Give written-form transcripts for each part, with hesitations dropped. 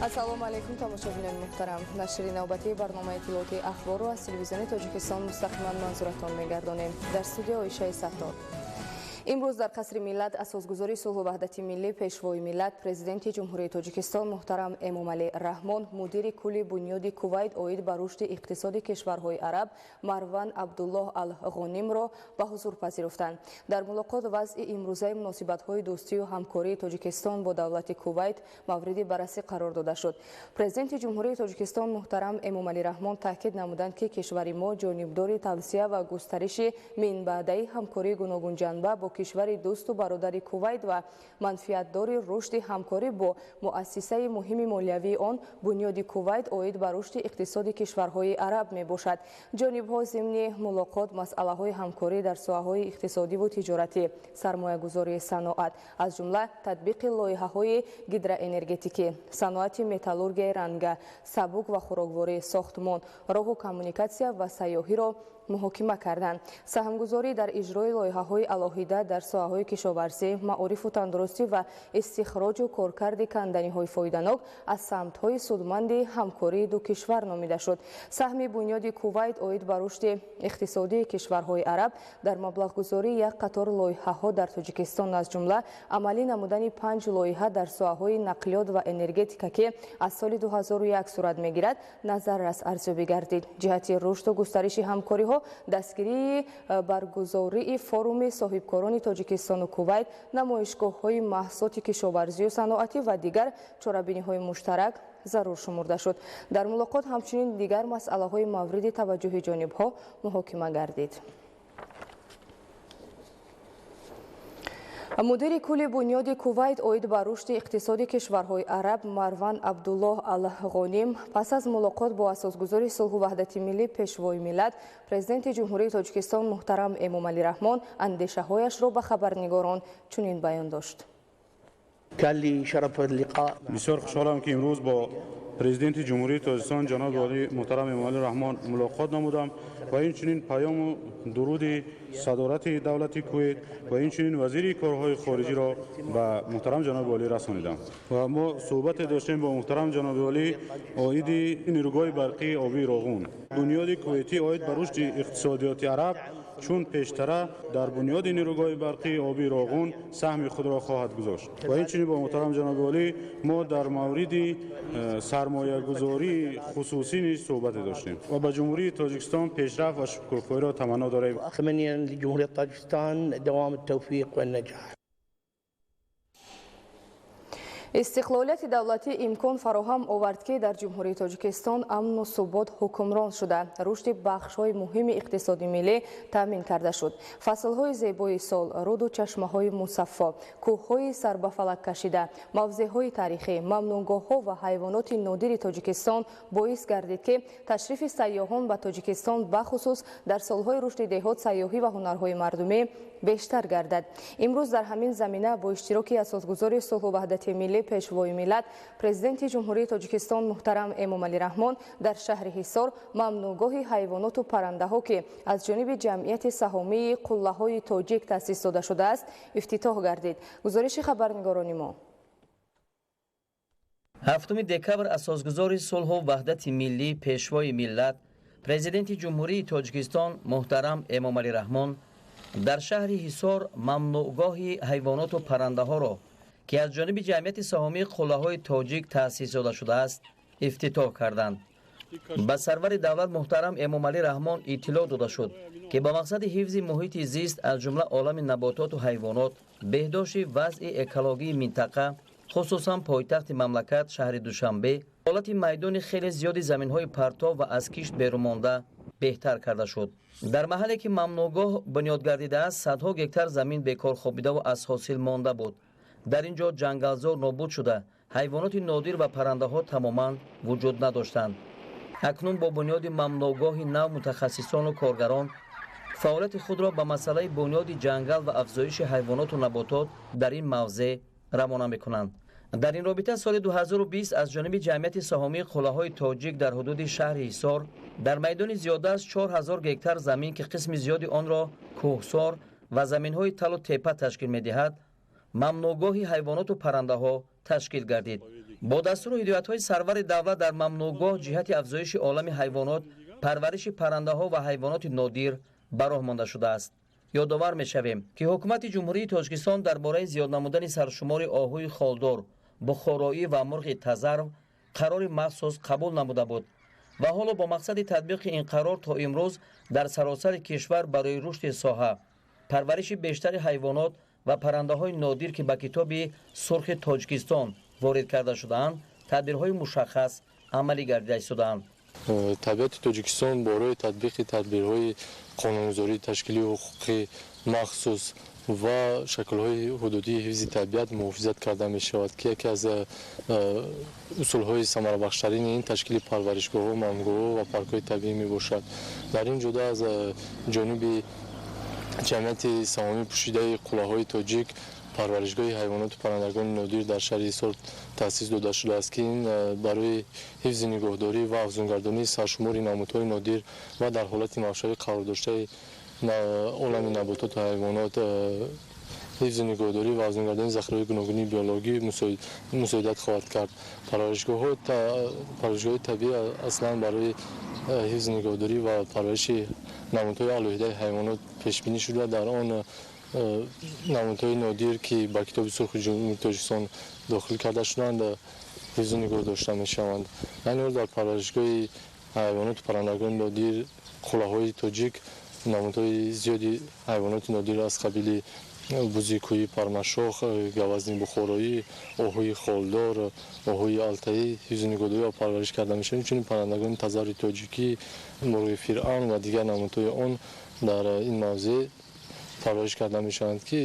Ассалому алайкум, тамошобинони муҳтарам. Нашри навбатии барномаи иттилоотии Ахборро аз телевизиони Тоҷикистон мустақиман манзуратон мегардонем. Дар студия Оишаи Саттор. Имрӯз дар Қасри Миллат асосгузори сулҳу ваҳдати миллӣ, Пешвои миллат, Президенти Ҷумҳурии Тоҷикистон муҳтарам Эмомалӣ Раҳмон мудири кулли Бунёди Кувайт оид ба рушди иқтисоди кишварҳои араб Марван Абдуллоҳ Ал-Ғонимро ба ҳузур пазируфтанд. Дар мулоқот вазъи имрӯзаи муносибатҳои дӯстию ҳамкории Тоҷикистон бо давлати Кувайт мавриди баррасӣ қарор дода шуд. Президенти Ҷумҳурии Тоҷикистон муҳтарам Эмомалӣ Раҳмон таъкид намуданд, ки кишвари мо ҷонибдори тавсия ва густариши минбаъдаи ҳамкории гуногунҷанба бо кишвари дӯсту бародари Кувайт ва манфиатдори рушди ҳамкорӣ бо муассисаи муҳими молиявии он, Бунёди Кувайт оид ба рушди иқтисоди кишварҳои араб мебошад. Ҷонибҳо зимни мулоқот масъалаҳои ҳамкорӣ дар соҳаҳои иқтисодиву тиҷоратӣ, сармоягузории саноат, аз ҷумла татбиқи лоиҳаҳои гидроэнергетикӣ, саноати металлургияи ранга, сабук ва хӯрокворӣ, сохтмон, роҳу коммуникатсия ва сайёҳиро муҳокима карданд. Саҳмгузорӣ дар иҷрои лоиҳаҳои алоҳида дар соҳаҳои кишоварзӣ, маорифу тандурустӣ ва истихроҷу коркарди канданиҳои фоиданок аз самтҳои судманди ҳамкории ду кишвар номида шуд. Саҳми Бунёди Кувайт оид ба рушди иқтисодии кишварҳои араб дар маблағгузории як қатор лоиҳаҳо дар Тоҷикистон, аз ҷумла амалӣ намудани 5 лоиҳа дар соҳаҳои нақлиёт ва энергетика, ки аз соли 2001 сурат мегирад, назаррас арзёбӣ гардид. Ҷиҳати рушду густариши ҳамкориҳо, дастгирии баргузории форуми соҳибкорони Тоҷикистону Кувайт, намоишгоҳҳои маҳсулоти кишоварзию саноатӣ ва дигар чорабиниҳои муштарак зарур шумурда шуд. Дар мулоқот ҳамчунин дигар масъалаҳои мавриди таваҷҷӯҳи ҷонибҳо муҳокима гардид. Мудири кулли Бунёди Кувайт оид ба рушди иқтисоди кишварҳои араб Марван Абдуллоҳ Ал-Ғоним пас аз мулоқот бо асосгузори сулҳу ваҳдати миллӣ, Пешвои миллат, Президенти Ҷумҳурии Тоҷикистон муҳтарам Эмомалӣ Раҳмон андешаҳояшро ба хабарнигорон чунин баён дошт. Бисёр хушҳолам, ки имрӯз бо Президенти Ҷумҳурии Тоҷикистон ҷаноби олӣ муҳтарам Эмомалӣ Раҳмон мулоқот намудам ва инчунин паёму дуруди садорати давлати Кувайт ва инчунин вазири корҳои хориҷиро ба муҳтарам ҷаноби олӣ расонидам. Ва мо суҳбате доштем бо муҳтарам ҷаноби олӣ оиди нерӯгоҳи барқии обии Роғун. Бунёди Кувайтӣ оид ба рушди иқтисодиёти араб чун пештара дар бунёди нерӯгоҳи барқии обии Роғун саҳми худро хоҳад гузошт. Ва инчунин бо муҳтарам ҷаноби олӣ мо дар мавриди сармоягузории хусусӣ низ суҳбате доштем ва ба Ҷумҳурии Тоҷикистон пешрафт ва шукурфоиро таманно дорем. Истиқлолияти давлатӣ имкон фароҳам овард, ки дар Ҷумҳурии Тоҷикистон амну субот ҳукмрон шуда, рушди бахшҳои муҳими иқтисоди миллӣ таъмин карда шуд. Фаслҳои зебои сол, руду чашмаҳои мусаффо, кӯҳҳои сарбафалак кашида, мавзеъҳои таърихӣ, мамнӯъгоҳҳо ва ҳайвоноти нодири Тоҷикистон боис гардид, ки ташрифи сайёҳон ба Тоҷикистон, бахусус дар солҳои рушди деҳот, сайёҳӣ ва ҳунарҳои мардумӣ бештар гардад. Имрӯз дар ҳамин замина бо иштироки асосгузори сулҳу ваҳдати миллӣ, Пешвои миллат, Президенти Ҷумҳурии Тоҷикистон муҳтарам Эмомалӣ Раҳмон дар шаҳри Ҳисор мамнӯъгоҳи ҳайвоноту паррандаҳо, ки аз ҷониби ҷамъияти саҳомии Қуллаҳои Тоҷик таъсис дода шудааст, ифтитоҳ гардид. Гузориши хабарнигорони мо. 7 декабр асосгузори сулҳу ваҳдати миллӣ, Пешвои миллат, Президенти Ҷумҳурии Тоҷикистон муҳтарам Эмомалӣ Раҳмон дар шаҳри Ҳисор мамнӯъгоҳи ҳайвоноту паррандаҳоро, ки аз ҷониби ҷамъияти саҳомии Қуллаҳои Тоҷик таъсис дода шудааст, ифтитоҳ карданд. Ба сарвари давлат муҳтарам Эмомалӣ Раҳмон иттилоъ дода шуд, ки ба мақсади ҳифзи муҳити зист, аз ҷумла олами набототу ҳайвонот, беҳдошти вазъи экологии минтақа, хусусан пойтахти мамлакат шаҳри Душанбе, ҳолати майдони хеле зиёди заминҳои партов ва аз кишт берунмонда беҳтар карда шуд. Дар маҳалле, ки мамнӯъгоҳ бунёд гардидааст, садҳо гектар замин бекор хобидаву аз ҳосил монда буд. Дар ин ҷо ҷангалзор нобуд шуда, ҳайвоноти нодир ва паррандаҳо тамоман вуҷуд надоштанд. Акнун бо бунёди мамнӯъгоҳи нав мутахассисону коргарон фаъолияти худро ба масъалаи бунёди ҷангал ва афзоиши ҳайвоноту наботот дар ин мавзеъ равона мекунанд. Дар ин робита соли 2020 аз ҷониби ҷамъияти саҳомии Қуллаҳои Тоҷик дар ҳудуди шаҳри Ҳисор дар майдони зиёда аз 4000 гектар замин, ки қисми зиёди онро кӯҳсор ва заминҳои талу тепа ташкил медиҳад, мамнӯъгоҳи ҳайвоноту паррандаҳо ташкил гардид. Бо дастуру ҳидоятҳои сарвари давлат дар мамнӯъгоҳ ҷиҳати афзоиши олами ҳайвонот, парвариши паррандаҳо ва ҳайвоноти нодир ба роҳ монда шудааст. Ёдовар мешавем, ки ҳукумати Ҷумҳурии Тоҷикистон дар бораи зиёд намудани саршумори оҳуи холдор, бухороӣ ва мурғи тазарв қарори махсус қабул намуда буд ва ҳоло бо мақсади татбиқи ин қарор то имрӯз дар саросари кишвар барои рушди соҳа, парвариши бештари ҳайвонот ва паррандаҳои нодир, ки ба китоби сурхи Тоҷикистон ворид карда шудаанд, тадбирҳои мушаххас амалӣ гардида истодаанд. Табиати Тоҷикистон барои татбиқи тадбирҳои қонунгузорӣ, ташкили ҳуқуқи махсус ва шаклҳои ҳудудии ҳифзи табиат муҳофизат карда мешавад, ки яке аз усулҳои самарабахштарини ин ташкили парваришгоҳҳо, мамнӯъгоҳҳо ва паркҳои табиӣ мебошад. Дар ин ҷода аз ҷониби ҷамъияти саҳомии пӯшидаи қуллаҳои тоҷик парваришгоҳи ҳайвоноту паррандагони нодир дар шаҳри Ҳисор таъсис дода шудааст, ки ин барои ҳифзи нигоҳдорӣ ва афзунгардонии саршумори намудҳои нодир ва дар ҳолати мавшавӣ қарор доштаи олами набототу ҳайвонот, ҳифзи нигоҳдорӣ ва афзунгардонии захираҳои гуногунии биологӣ мусоидат хоҳад кард. Парваришгоҳҳои табиӣ аслан барои ҳифзи нигоҳдорӣ ва парвариши намудҳои алоҳидаи ҳайвонот пешбинӣ шуда, дар он намудҳои нодир, ки ба китоби сурхи Ҷумҳурии Тоҷикистон дохил карда шуданд, ҳифзу нигоҳ дошта мешаванд. Айни ҳол дар парваришгоҳи ҳайвоноту паррандагони нодир қуллаҳои тоҷик намудҳои зиёди ҳайвоноти нодир аз қабили бузи кӯҳии пармашох, гавазни бухороӣ, оҳуи холдор, оҳуи алтаӣ ҳифзу нигоҳдорӣ ва парвариш карда мешаванд. Инчунин паррандагони тазарри тоҷикӣ, мурғи фиръавн ва дигар намудҳои он дар ин мавзеъ парвариш карда мешаванд, ки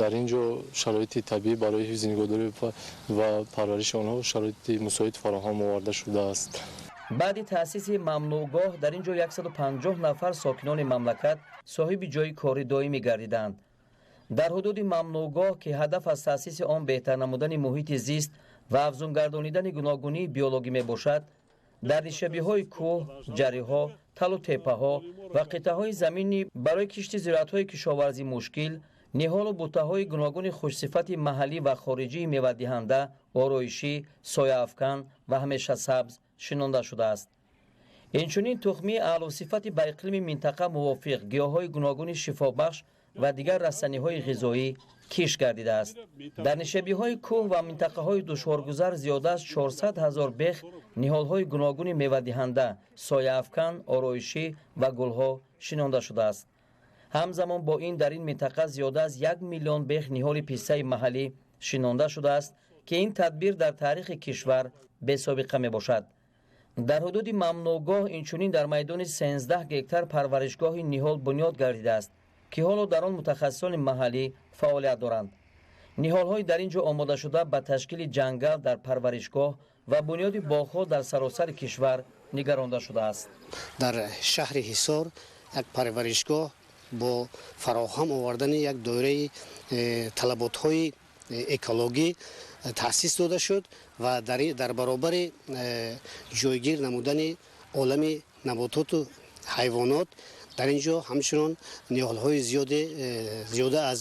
дар ин ҷо шароити табиӣ барои ҳифзи нигоҳдорӣ ва парвариши онҳо шароити мусоид фароҳам оварда шудааст. Баъди таъсиси мамнӯъгоҳ дар ин ҷо 150 нафар сокинони мамлакат соҳиби ҷойи кори доимӣ гардиданд. Дар ҳудуди мамнӯъгоҳ, ки ҳадаф аз таъсиси он беҳтар намудани муҳити зист ва афзунгардонидани гуногунии биологӣ мебошад, дар нишебиҳои кӯҳ, ҷариҳо, талу теппаҳо ва қитъаҳои заминӣ барои кишти зироатҳои кишоварзӣ мушкил, ниҳолу бутаҳои гуногуни хушсифати маҳаллӣ ва хориҷии мевадиҳанда, ороишӣ, сояафкан ва ҳамешасабз шинонда шудааст. Инчунин тухмии аълосифати ба иқлими минтақа мувофиқ, гиёҳҳои гуногуни шифобахш ва дигар растаниҳои ғизоӣ кишт гардидааст. Дар нишебиҳои кӯҳ ва минтақаҳои душворгузар зиёда аз 400 ҳазор бех ниҳолҳои гуногуни мевадиҳанда, сояафкан, ороишӣ ва гулҳо шинонда шудааст. Ҳамзамон бо ин дар ин минтақа зиёда аз 1 миллион бех ниҳоли пистаи маҳаллӣ шинонда шудааст, ки ин тадбир дар таърихи кишвар бесобиқа мебошад. Дар ҳудуди мамнӯъгоҳ инчунин дар майдони 13 гектар парваришгоҳи ниҳол бунёд гардидааст, ки ҳоло дар он мутахассисони маҳаллӣ фаъолият доранд. Ниҳолҳои дар ин ҷо омодашуда ба ташкили ҷангал дар парваришгоҳ ва бунёди боғҳо дар саросари кишвар нигаронда шудааст. Дар шаҳри Ҳисор як парваришгоҳ бо фароҳам овардани як доираи талаботҳои экологӣ таъсис дода шуд ва дар баробари ҷойгир намудани олами набототу ҳайвонот дар ин ҷо ҳамчунон ниҳолҳои зиёда аз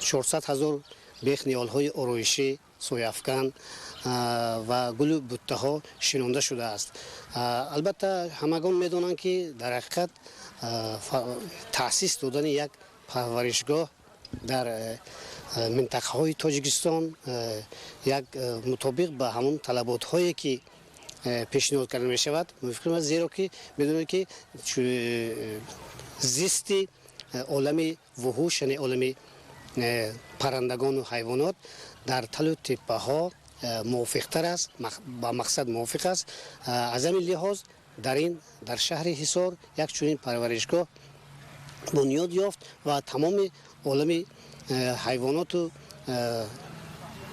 400 ҳазор бех ниҳолҳои ороишӣ, сояафкан ва гулу буттаҳо шинонда шудааст. Албатта, ҳамагон медонанд, ки дар ҳақиқат таъсис додани як парваришгоҳ дар минтақаҳои Тоҷикистон як мутобиқ ба ҳамон талаботҳое, ки пешниҳод карда мешавад, мувофиқ аст, зеро ки медонед, ки зисти олами вуҳуш, яъне олами паррандагону ҳайвонот дар талу теппаҳо мувофиқтар аст, ба мақсад мувофиқ аст. Аз ҳамин лиҳоз дар шаҳри Ҳисор як чунин парваришгоҳ бунёд ёфт ва тамоми олами ҳайвоноту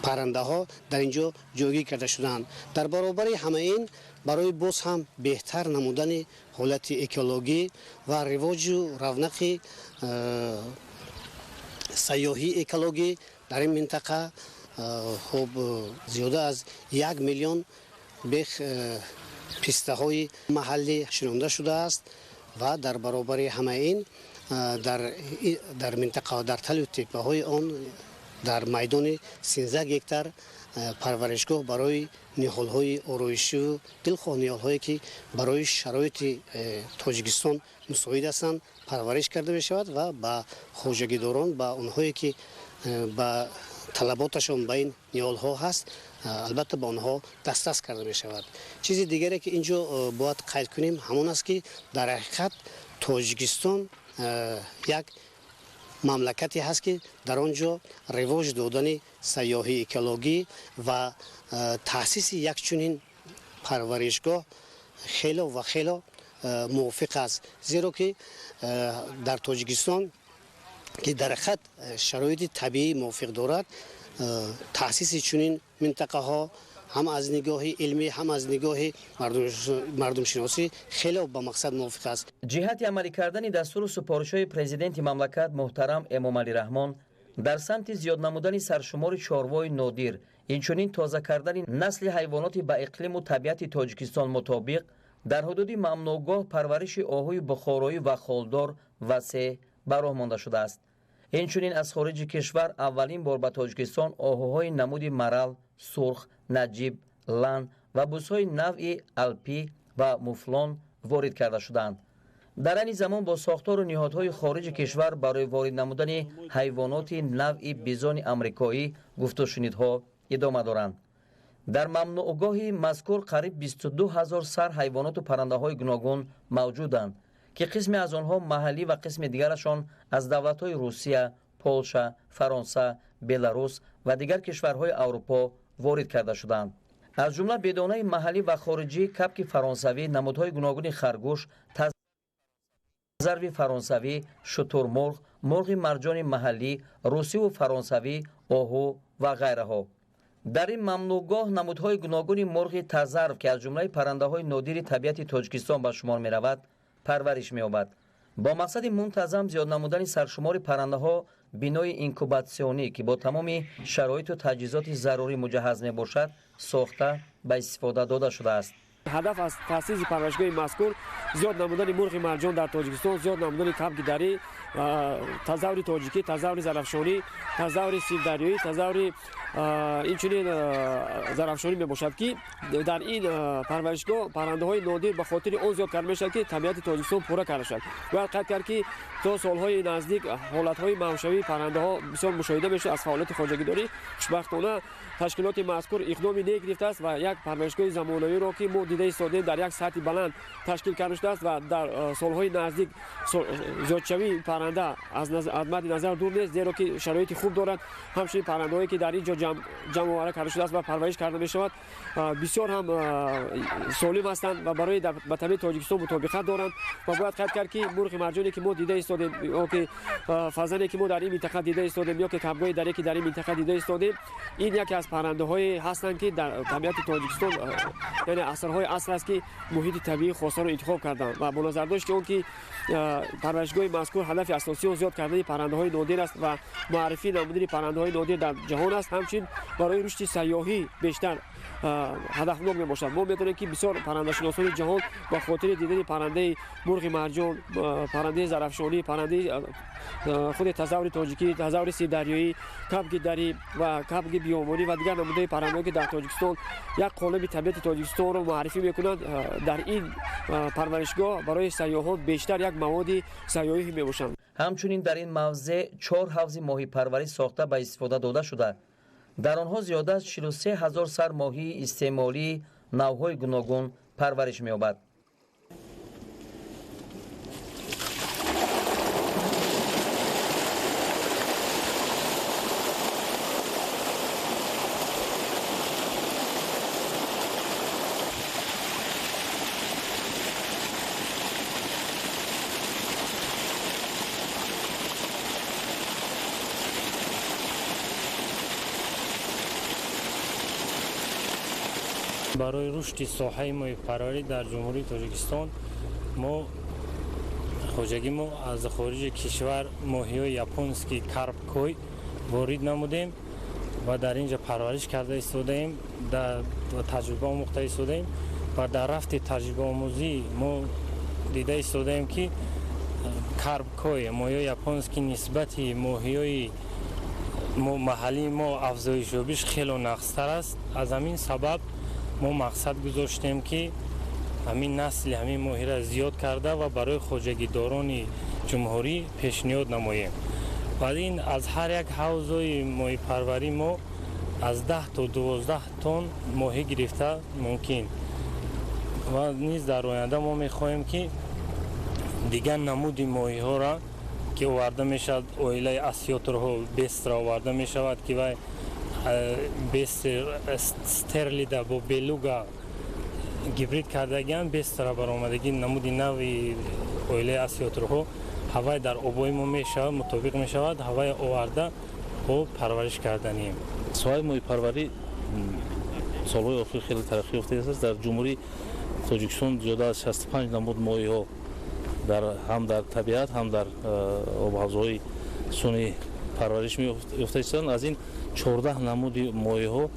паррандаҳо дар ин ҷо ҷойгир карда шудаанд. Дар баробари ҳама ин барои боз ҳам беҳтар намудани ҳолати экологӣ ва ривоҷу равнақи сайёҳии экологӣ дар ин минтақа, хуб, зиёда аз 1 миллион бех пистаҳои маҳаллӣ шинонда шудааст ва дар баробари ҳама ин дар минтақа, дар талу теппаҳои он Дар майдони 13 гектар парваришгоҳ барои ниҳолҳои ороишию дилхоҳ ниҳолҳое, ки барои шароити Тоҷикистон мусоид ҳастанд, парвариш карда мешавад ва ба хоҷагидорон, ба онҳое ки ба талаботашон ба ин ниҳолҳо ҳаст, албатта ба онҳо дастрас карда мешавад. Чизи дигаре, ки ин ҷо бояд қайд кунем, ҳамон аст, ки дар ҳақиқат Тоҷикистон як мамлакате ҳаст, ки дар он ҷо ривоҷ додани сайёҳии экологӣ ва таъсиси як чунин парваришгоҳ хело ва хело мувофиқ аст, зеро ки дар Тоҷикистон, ки дар ҳақиқат шароити табиӣ мувофиқ дорад, таъсиси чунин минтақаҳо ҳам аз нигоҳи илмӣ, ҳам аз нигоҳи мардумшиносӣ хеле ба мақсад мувофиқ аст. Ҷиҳати амалӣ кардани дастуру супоришҳои президенти мамлакат муҳтарам Эмомалӣ Раҳмон дар самти зиёд намудани саршумори чорвои нодир, инчунин тоза кардани насли ҳайвоноти ба иқлиму табиати Тоҷикистон мутобиқ, дар ҳудуди мамнӯъгоҳ парвариши оҳуи бухороӣ ва холдор васеъ ба роҳ монда шудааст. Инчунин аз хориҷи кишвар аввалин бор ба Тоҷикистон оҳуҳои намуди марал, сурх, наҷиб, лан ва бузҳои навъи алпӣ ва муфлон ворид карда шуданд. Дар айни замон бо сохтору ниҳодҳои хориҷи кишвар барои ворид намудани ҳайвоноти навъи бизони амрикоӣ гуфтушунидҳо идома доранд. Дар мамнӯъгоҳи мазкур қариб 22 ҳазор сар ҳайвоноту паррандаҳои гуногун мавҷуданд, ки қисме аз онҳо маҳаллӣ ва қисми дигарашон аз давлатҳои Русия, Полша, Фаронса, Беларус ва дигар кишварҳои Аврупо ворид карда шуданд. Аз ҷумла бедонаи маҳаллӣ ва хориҷӣ, кабки фаронсавӣ, намудҳои гуногуни харгӯш, тазарви фаронсавӣ, шутурмурғ, мурғи марҷони маҳаллӣ, русиву фаронсавӣ, оҳу ва ғайраҳо. Дар ин мамнӯъгоҳ намудҳои гуногуни мурғи тазарв, ки аз ҷумлаи паррандаҳои нодири табиати Тоҷикистон ба шумор меравад, парвариш меёбад. Бо мақсади мунтазам зиёд намудани саршумори паррандаҳо бинои инкубатсионӣ, ки бо тамоми шароиту таҷҳизоти зарурӣ муҷаҳҳаз мебошад, сохта ба истифода дода шудааст. Ҳадаф аз таъсиси парваришгоҳи мазкур зиёд намудани мурғи марҷон дар Тоҷикистон, зиёд намудани кабки дарӣ, тазаври тоҷикӣ, тазаври зарафшонӣ, тазаври сирдарёӣ, тазаври инчунин зарафшонӣ мебошад, ки дар ин парваришгоҳ паррандаҳои нодир ба хотири он зиёд карда мешавад, ки табиати Тоҷикистон пурра карда шавад. Бояд қайд кард, ки то солҳои наздик ҳолатҳои маҳвшавии паррандаҳо бисёр мушоҳида мешуд аз фаъолияти хоҷагидорӣ. Хушбахтона, ташкилоти мазкур иқдоми нек гирифтааст ва як парваришгоҳи замонавиро, ки мо дида истодем, дар як сатҳи баланд ташкил карда шудааст ва дар солҳои наздик зиёдшавии парранда аз мадди назар дур нест, зеро ки шароити хуб дорад. Ҳамчунин паррандаҳое, ки дар ин ҷо ҷамъовара карда шудааст ва парвариш карда мешавад, бисёр ҳам солим ҳастанд ва барои ба табиати Тоҷикистон мутобиқат доранд. Ва бояд қайд кард, ки мурғи марҷоне, ки мо дида истодем, ё ки фазане, ки мо дар ин минтақа дида истодем, ё ки кабгоҳи даре, ки дар ин минтақа дида истодем, ин яке аз паррандаҳое ҳастанд, ки дар табиати Тоҷикистон, яъне асрҳои аср аст, ки муҳити табиии хосаро интихоб карданд. Ва бо назардошти он ки парваришгоҳи мазкур ҳадафи асосии он зиёд кардани паррандаҳои нодир аст ва муаррифӣ намудани паррандаҳои нодир дар ҷаҳон аст, ҳамчунин барои рушди сайёҳӣ бештар ҳадафнок мебошад. Мо медонем, ки бисёр паррандашиносони ҷаҳон ба хотири дидани паррандаи мурғи марҷон, паррандаи зарафшонӣ, паррандаи худи тазаври тоҷикӣ, тазаври сирдарёӣ, кабки дарӣ ва кабки биёбонӣ ва дигар намудаи паррандаҳое, ки дар Тоҷикистон як қолаби табиати Тоҷикистонро муаррифӣ мекунанд, дар ин парваришгоҳ барои сайёҳон бештар як маводи сайёҳӣ мебошанд. Ҳамчунин дар ин мавзеъ чор ҳавзи моҳипарварӣ сохта ба истифода дода шуда, дар онҳо зиёда аз 43 ҳазор сар моҳии истеъмолии навъҳои гуногун парвариш меёбад. Барои рушди соҳаи моҳипарварӣ дар Ҷумҳурии Тоҷикистон мо хоҷагӣ мо аз хориҷи кишвар моҳиҳои японский карп кой ворид намудем ва дар ин ҷо парвариш карда истодаем, таҷриба омӯхта истодаем ва дар рафти таҷрибаомӯзӣ мо дида истодаем, ки карп кой моҳиҳои японский нисбати моҳиҳои Маҳаллии мо афзоишёбиш хело нақстар аст. Аз ҳамин сабаб мо мақсад гузоштем, ки ҳамин насли ҳамин моҳиро зиёд карда ва барои хоҷагидорони ҷумҳурӣ пешниҳод намоем. Ва ин аз ҳар як ҳавзои моҳипарварӣ мо аз 10 то 12 тонн моҳӣ гирифта мумкин. Ва низ дар оянда мо мехоҳем, ки дигар намуди моҳиҳоро, ки оварда мешавад, оилаи осётрҳо, бестра оварда мешавад, ки вай бестр стерлида бо белуга гибрид кардагианд, бестра баромадагӣ, намуди нави оилаи осётрҳо, ҳавай дар обои мо мешавад, мутобиқ мешавад, ҳавай оварда бо парвариш карданем. Соҳаи моҳипарварӣ солҳои охир хеле тараққӣ ёфтааст. Дар Ҷумҳурии Тоҷикистон зиёда аз 65 намуд моҳиҳо ҳам дар табиат, ҳам дар обҳавзҳои сунъӣ парвариш меёфта истоданд. Аз ин 14 намуди моҳиҳо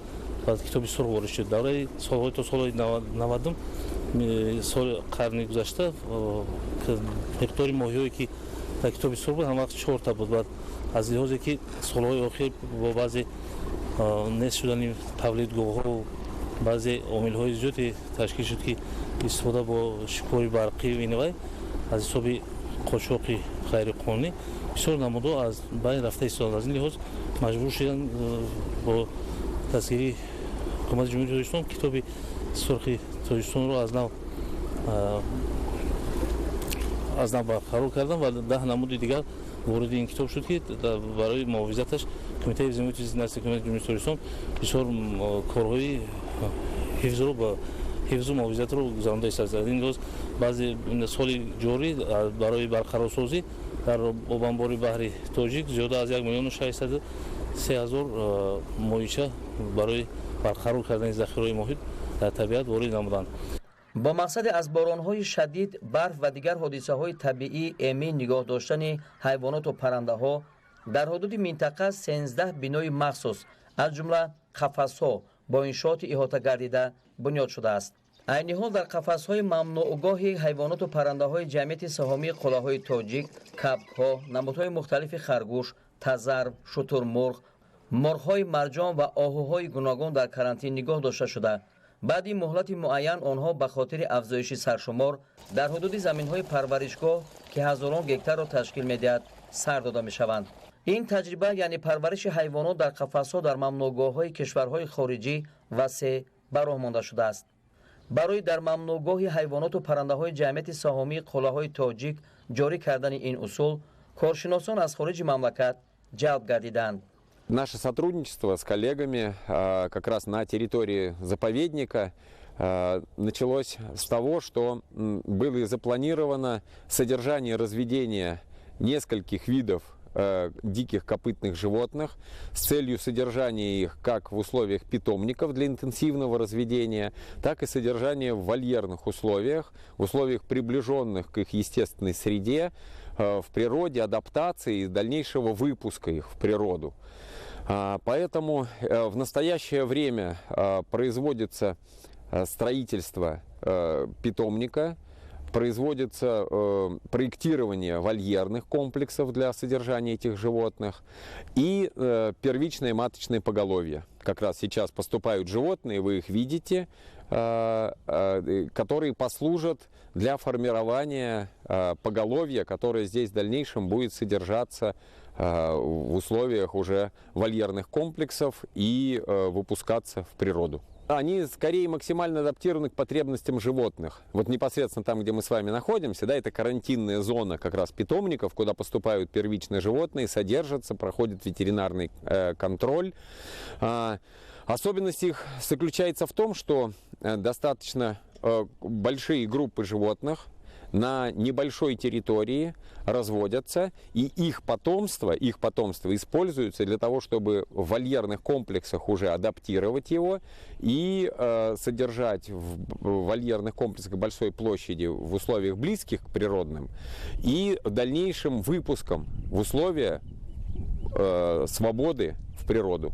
ба Китоби сурх ворид шуд. Давраи солҳои то солҳои 90-ум соли қарни гузашта миқдори моҳиҳое, ки дар Китоби сурх буд, ҳамвақт чорта буд. Баъд аз лиҳозе ки солҳои охир бо баъзе нест шудани тавлидгоҳҳо, баъзе омилҳои зиёде ташкил шуд, ки истифода бо шикори барқӣ инвай аз ҳисоби қочоқи ғайриқонунӣ бисёр намудҳо аз байн рафта истоданд. Аз ин лиҳоз маҷбур шуданд бо дастгирии Ҳукумати Ҷумҳурии Тоҷикистон Китоби сурхи Тоҷикистонро аз нав барқарор кардан ва 10 намуди дигар вориди ин китоб шуд, ки барои муҳофизаташ Кумитаи ҳифзи муҳити зист Ҳукумати Ҷумҳурии Тоҷикистон бисёр корҳои ҳифзу муҳофизатро гузаронда истодааст. Аз ин лиҳоз баъзе соли ҷорӣ барои барқарорсозӣ дар обанбори баҳри Тоҷик зиёда аз 1 603 000 моҳича барои барқарор кардани захираҳои моҳӣ дар табиат ворид намуданд. Бо мақсади аз боронҳои шадид, барф ва дигар ҳодисаҳои табиӣ эмин нигоҳ доштани ҳайвоноту паррандаҳо дар ҳудуди минтақа 13 бинои махсус, аз ҷумла қафасҳо бо иншооти иҳота гардида бунёд шудааст. Айни ҳол дар қафасҳои мамнӯъгоҳи ҳайвоноту паррандаҳои Ҷамъияти саҳомии қуллаҳои Тоҷик кабкҳо, намудҳои мухталифи харгӯш, тазарв, шутурмурғ, мурғҳои марҷон ва оҳуҳои гуногун дар карантин нигоҳ дошта шуда, баъди муҳлати муайян онҳо ба хотири афзоиши саршумор дар ҳудуди заминҳои парваришгоҳ, ки ҳазорон гектарро ташкил медиҳад, сар дода мешаванд. Ин таҷриба, яъне парвариши ҳайвонот дар қафасҳо, дар мамнӯъгоҳҳои кишварҳои хориҷӣ васеъ ба роҳ монда шудааст. Барои дар мамнӯъгоҳи ҳайвоноту паррандаҳои Ҷамъияти саҳомии қуллаҳои Тоҷик ҷорӣ кардани ин усул коршиносон аз хориҷи мамлакат ҷалб гардиданд. Наше сотрудничество с коллегами как раз на территории заповедника началось с того, что было запланировано содержание, разведение нескольких видов диких копытных животных с целью содержания их как в условиях питомников для интенсивного разведения, так и содержания в вольерных условиях, в условиях, приближенных к их естественной среде, в природе, адаптации и дальнейшего выпуска их в природу. Поэтому в настоящее время производится строительство питомника, производится проектирование вольерных комплексов для содержания этих животных и первичное маточное поголовье. Как раз сейчас поступают животные, вы их видите, которые послужат для формирования поголовья, которое здесь в дальнейшем будет содержаться в условиях уже вольерных комплексов и выпускаться в природу. Они скорее максимально адаптированы к потребностям животных. Вот непосредственно там, где мы с вами находимся, да, это карантинная зона как раз питомников, куда поступают первичные животные, содержатся, проходят ветеринарный контроль. Особенность их заключается в том, что достаточно большие группы животных на небольшой территории разводятся, и их потомство используется для того, чтобы в вольерных комплексах уже адаптировать его и содержать в вольерных комплексах большой площади в условиях, близких к природным, и дальнейшим выпуском в условия свободы в природу.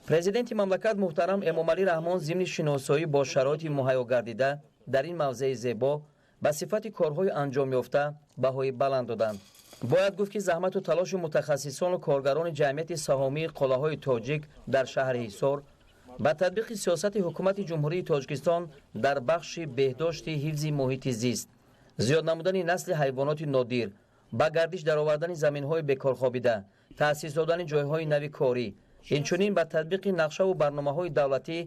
Президенти мамлакат муҳтарам Эмомалӣ Раҳмон зимни шиносоӣ бо шароити муҳайё гардида дар ин мавзеи зебо ба сифати корҳои анҷомёфта баҳои баланд доданд. Бояд гуфт, ки заҳмату талоши мутахассисону коргарони ҷамъияти саҳомии Қолаҳои Тоҷик дар шаҳри Ҳисор ба татбиқи сиёсати ҳукумати Ҷумҳурии Тоҷикистон дар бахши беҳдошти ҳифзи муҳити зист, зиёд намудани насли ҳайвоноти нодир, ба гардиш даровардани заминҳои бекорхобида, таъсис додани ҷойҳои нави корӣ, инчунин ба татбиқи нақшаву барномаҳои давлатӣ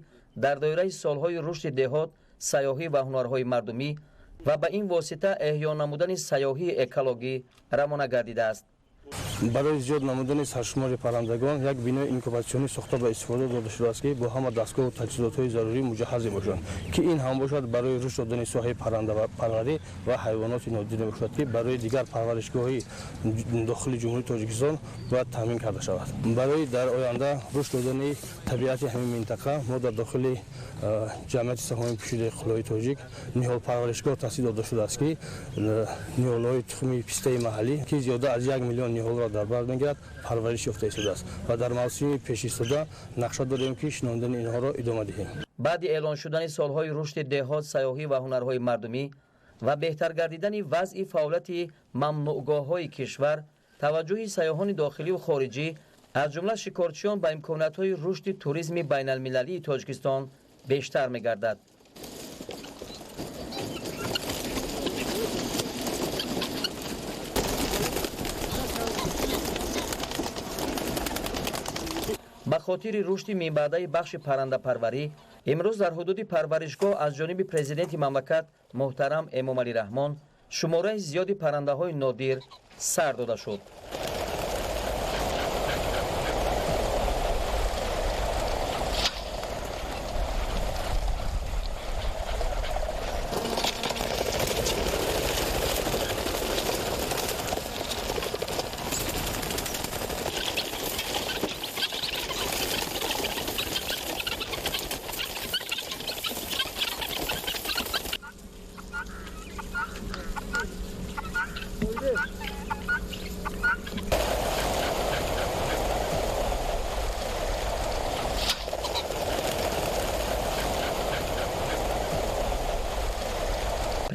дар доираи солҳои рушди деҳот, сайёҳӣ ва ҳунарҳои мардумӣ ва ба ин восита эҳё намудани сайёҳии экологӣ равона гардидааст. Барои зиёд намудани саршумори паррандагон як бинои инкубатсионӣ сохта ба истифода дода шудааст, ки бо ҳама дастгоҳу таҷҳизотҳои зарурӣ муҷаҳҳаз мебошанд, ки ин ҳам бошад барои рушд додани соҳаи паррандапарварӣ ва ҳайвоноти нодир мебошад, ки барои дигар парваришгоҳҳои дохили Ҷумҳурии Тоҷикистон бояд таъмин карда шавад. Барои дар оянда рушд додани табиати ҳамин минтақа мо дар дохили ҷамъияти саҳомии пӯшидаи Қуллаҳои Тоҷик ниҳолпарваришгоҳ таъсис дода шудааст, ки ниҳолҳои тухми пистаи маҳаллӣ, ки зиёда аз 1 миллион ниҳолро дар бар мегирад, парвариш ёфта истодааст ва дар мавсими пешистода нақша дорем, ки шинондани инҳоро идома диҳем. Баъди эълон шудани солҳои рушди деҳот, сайёҳӣ ва ҳунарҳои мардумӣ ва беҳтар гардидани вазъи фаъолияти мамнӯъгоҳҳои кишвар, таваҷҷӯҳи сайёҳони дохилию хориҷӣ, аз ҷумла шикорчиён, ба имкониятҳои рушди туризми байналмилалии Тоҷикистон бештар мегардад. Ба хотири рушди минбаъдаи бахши паррандапарварӣ имрӯз дар ҳудуди парваришгоҳ аз ҷониби президенти мамлакат муҳтарам Эмомалӣ Раҳмон шумораи зиёди паррандаҳои нодир сар дода шуд.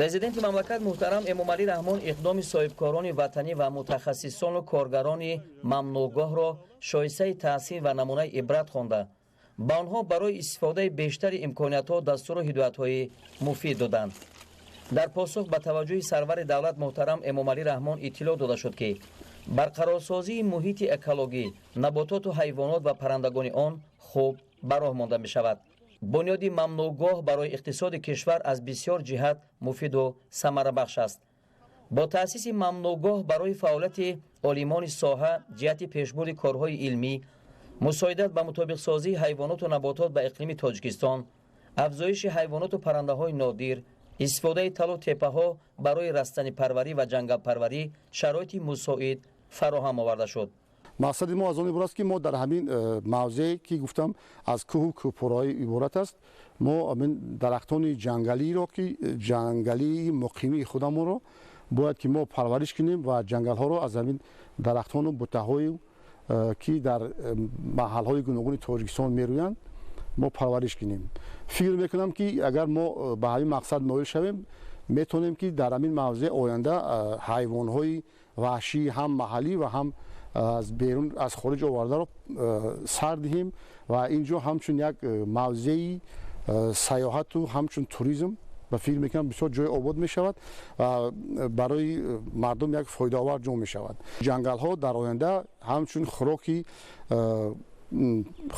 Президенти мамлакат муҳтарам Эмомалӣ Раҳмон иқдоми соҳибкорони ватанӣ ва мутахассисону коргарони мамнӯъгоҳро шоистаи таҳсин ва намунаи ибрат хонда, ба онҳо барои истифодаи бештари имкониятҳо дастуру ҳидоятҳои муфид доданд. Дар посух ба таваҷҷӯҳи сарвари давлат муҳтарам Эмомалӣ Раҳмон иттилоъ дода шуд, ки барқарорсозии муҳити экологӣ, набототу ҳайвонот ва паррандагони он хуб ба роҳ монда мешавад. Бунёди мамнӯъгоҳ барои иқтисоди кишвар аз бисёр ҷиҳат муфиду самарабахш аст. Бо таъсиси мамнӯъгоҳ барои фаъолияти олимони соҳа ҷиҳати пешбурди корҳои илмӣ, мусоидат ба мутобиқсозии ҳайвоноту наботот ба иқлими Тоҷикистон, афзоиши ҳайвоноту паррандаҳои нодир, истифодаи талу теппаҳо барои растанипарварӣ ва ҷангалпарварӣ шароити мусоид фароҳам оварда шуд. Мақсади мо аз он иборат аст, ки мо дар ҳамин мавзее, ки гуфтам, аз кӯҳу кӯҳпораҳо иборат аст, мо ҳамин дарахтони ҷангалиро, ки ҷангалии муқимии худамонро бояд ки мо парвариш кунем ва ҷангалҳоро аз ҳамин дарахтону бутаҳое, ки дар маҳалҳои гуногуни Тоҷикистон мерӯянд, мо парвариш кунем. Фикр мекунам, ки агар мо ба ҳамин мақсад ноил шавем, метавонем, ки дар ҳамин мавзеъ оянда ҳайвонҳои ваҳшӣ ҳам маҳаллӣ ва ҳам аз берун, аз хориҷ овардаро сар диҳем ва ин ҷо ҳамчун як мавзеи сайёҳату ҳамчун туризм, ба фикр мекунам, бисёр ҷои обод мешавад ва барои мардум як фоидаовар ҷо мешавад. Ҷангалҳо дар оянда ҳамчун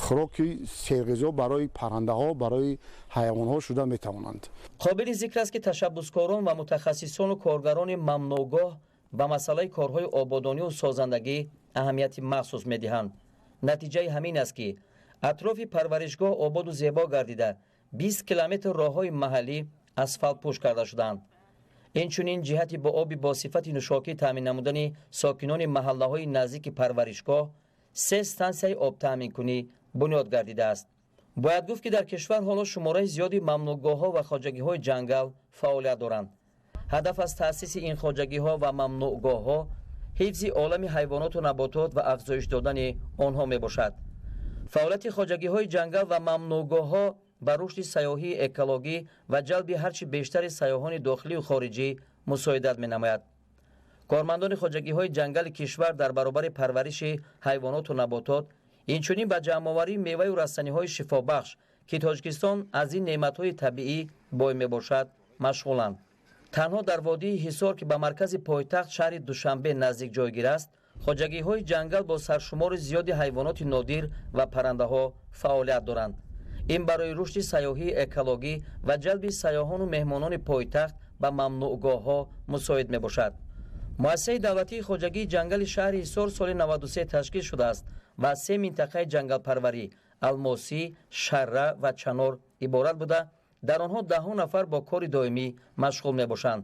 хӯроки серғизо барои паррандаҳо, барои ҳайвонҳо шуда метавонанд. Қобили зикр аст, ки ташаббускорон ва мутахассисону коргарони мамнӯъгоҳ ба масъалаи корҳои ободонию созандагӣ аҳамияти махсус медиҳанд. Натиҷаи ҳамин аст, ки атрофи парваришгоҳ ободу зебо гардида, 20 километр роҳҳои маҳаллӣ асфалтпӯш карда шуданд. Инчунин ҷиҳати бо оби босифати нӯшокӣ таъмин намудани сокинони маҳаллаҳои наздики парваришгоҳ се стансияи обтаъминкунӣ бунёд гардидааст. Бояд гуфт, ки дар кишвар ҳоло шумораи зиёди мамнӯъгоҳҳо ва хоҷагиҳои ҷангал фаъолият доранд. Ҳадаф аз таъсиси ин хоҷагиҳо ва мамнӯъгоҳҳо ҳифзи олами ҳайвоноту наботот ва афзоиш додани онҳо мебошад. Фаъолияти хоҷагиҳои ҷангал ва мамнӯъгоҳҳо ба рушди сайёҳии экологӣ ва ҷалби ҳарчи бештари сайёҳони дохилию хориҷӣ мусоидат менамояд. Кормандони хоҷагиҳои ҷангали кишвар дар баробари парвариши ҳайвоноту наботот, инчунин ба ҷамъоварии меваю растаниҳои шифобахш, ки Тоҷикистон аз ин неъматҳои табиӣ бой мебошад, машғуланд. Танҳо дар водии Ҳисор, ки ба маркази пойтахт шаҳри Душанбе наздик ҷойгир аст, хоҷагиҳои ҷангал бо саршумори зиёди ҳайвоноти нодир ва паррандаҳо фаъолият доранд. Ин барои рушди сайёҳии экологӣ ва ҷалби сайёҳону меҳмонони пойтахт ба мамнӯъгоҳҳо мусоид мебошад. Муассисаи давлатии хоҷагии ҷангали шаҳри Ҳисор соли 93 ташкил шудааст ва аз се минтақаи ҷангалпарварӣ Алмосӣ, Шарра ва Чанор иборат буда, дар онҳо даҳҳо нафар бо кори доимӣ машғул мебошанд.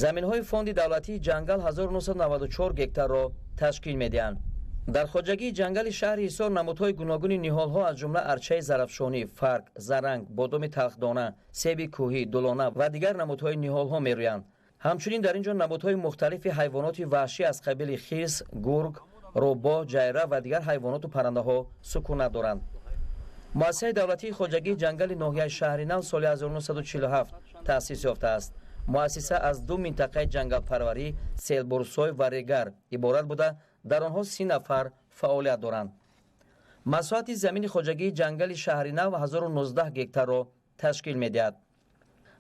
Заминҳои фонди давлатии ҷангал 1994 гектарро ташкил медиҳанд. Дар хоҷагии ҷангали шаҳри Ҳисор намудҳои гуногуни ниҳолҳо, аз ҷумла арчаи зарафшонӣ, фарк, заранг, бодоми талхдона, себи кӯҳӣ, дулона ва дигар намудҳои ниҳолҳо мерӯянд. Ҳамчунин дар ин ҷо намудҳои мухталифи ҳайвоноти ваҳшӣ аз қабили хирс, гург, рӯбоҳ, ҷайра ва дигар ҳайвоноту паррандаҳо сукунат доранд. Муассисаи давлатии хоҷагии ҷангали ноҳияи Шаҳри Нав соли 1947 таъсис ёфтааст. Муассиса аз ду минтақаи ҷангалпарварӣ Селбурсой ва Регар иборат буда, дар онҳо 30 нафар фаъолият доранд. Масоҳати замини хоҷагии ҷангали Шаҳри Нав 1019 гектарро ташкил медиҳад.